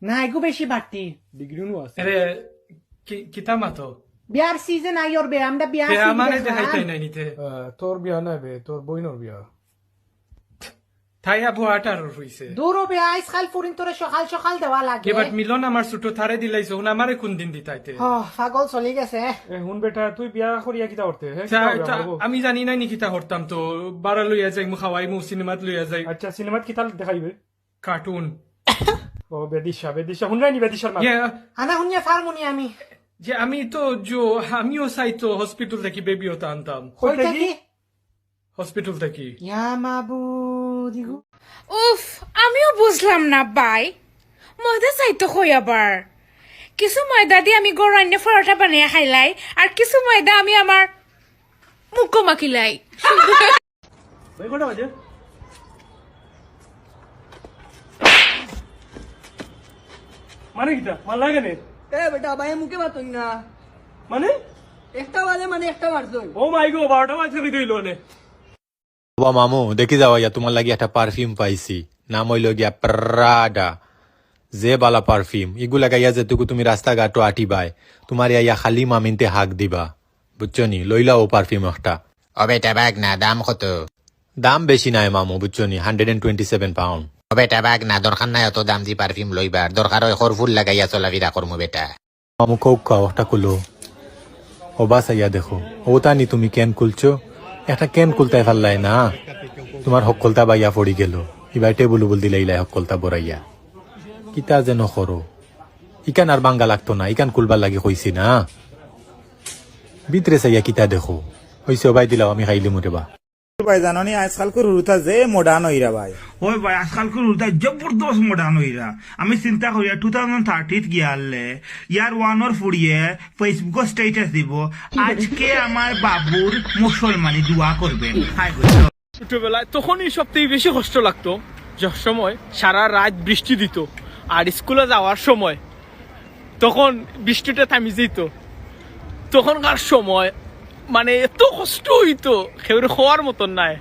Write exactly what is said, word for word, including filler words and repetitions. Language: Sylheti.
না, এগু বেশি বাড়তি। ডিগ্রিও আছে। এরে, কি- কিতা মাতো? বিয়ার সিজন আইয়র বে, আমরা বিয়ার তে সিজন আমারে দেখলাম। দেখাইতায় নাই নিতে। আহ, তোর বিয়া নাই বে, তোর বইনর বিয়া। তাই আবু আঠারো হইছে। দূর হবে, আইজকাল ফুরিন তোরে সকাল সকাল দেওয়া লাগে। এবার মিলন আমার ছোট, তারে দিলাইছো, হুন আমারে কোন দিন দিতাইতে? ও, পাগল চলি গেছে। এ, হুন বেটা, তুই বিয়া করিয়া কিতা করতে? হ্যাঁ, তা- কিতা হবে, তা বাবু? আমি জানি না নি কিতা করতাম তো, বারা লইয়া যাইমু, খাওয়াইমু, সিনেমাত লইয়া যাই। আচ্ছা, সিনেমাত কিতা দেখাইবে? কার্টুন। ও, বেদিশা, বেদিশা, হুনরায় নি বেদিশার মা? ইয়া, আনা হুনিয়া ফার মুনি আমি। যে আমি তো জো, আমিও চাই তো হসপিটাল থাকি বেবিও তো আনতাম। কইতা কি? হসপিটাল থাকি। ইয়া মাবুদ, ইগু। উফ, আমিও বুঝলাম না ভাই, ময়দা চাইতো কই আবার? কিছু ময়দা দি আমি গরু আনিয়া পরোটা বানাইয়া খাইলাই, আর কিছু ময়দা আমি আমার মুখো মাখিলাই। ভাই, কটা বাজে? মানে কিতা? মারলা কেনে? এ বেটা, ভাই মুখে মাতইন না। মানে? একটা বাজে মানে একটা মারছইন। ও মাই গো, বারোটা বাজে কি দিল নে? বাবা মামু, দেখি যাও ইয়া, তোমার লাগি একটা পারফিউম পাইছি, নাম অইলো গিয়া প্রাডা। যে বালা পারফিউম, ইগু লাগাইয়া যেটুকু তুমি রাস্তাঘাটো আটিবায়, তোমার ইয়া খালি মামিনতে হাক দিবা, বুঝছো নি? লইলা ও পারফিউম একটা। ও বেটা বাগ না, দাম কত? দাম বেশি নাই মামু, বুঝছো নি? Hundred and twenty seven pound. ও বেটা বাগ না, দরকার নাই অত দাম দি পারফিউম লইবার, দরকার হয় খরফুল লাগাইয়া চলাফিরা করমু বেটা। মামু কউক্কা, ওটা খুলো। ও বাস আইয়া দেখো, ওটা নি তুমি কেন খুলছো? একটা কেন খুলতায় পারলায় না, তোমার হক্কলতা বাইয়া পড়ি গেল। ইবায় টেবুল উবুল দিলাইলায় হক্কলতা বড়াইয়া। কিতা যেন করো, ইকান আর বাঙ্গা লাগতো না, ইকান খুলবার লাগি কইছি না। ভিতরে চাইয়া কিতা দেখো? হইছে, ও বাই দিলাও, আমি খাইলিমু রে বা। ভাই জানো নি, আজকালকুর হুরুতা যে মডার্ন অইরা ভাই। ওই ভাই, আজকালকুর হুরুতা জবরদস্ত মডার্ন অইরা। আমি চিন্তা করিয়া টু থাউজেন্ড থার্টিত গিয়া হারলে ইয়ার ওয়ানর ফুড়িয়ে ফেসবুকো স্ট্যাটাস দিব, "আজকে আমার বাবুর মুসলমানি, দোয়া করবেন।" হায় গো। ছোটবেলায় তখনই সব থেকে বেশি কষ্ট লাগতো, যে সময় সারা রাত বৃষ্টি দিত আর স্কুলে যাওয়ার সময় তখন বৃষ্টিটা থামি যেত। তখনকার সময় মানে এত কষ্ট হইতো, কেউরে কওয়ার মতন নাই।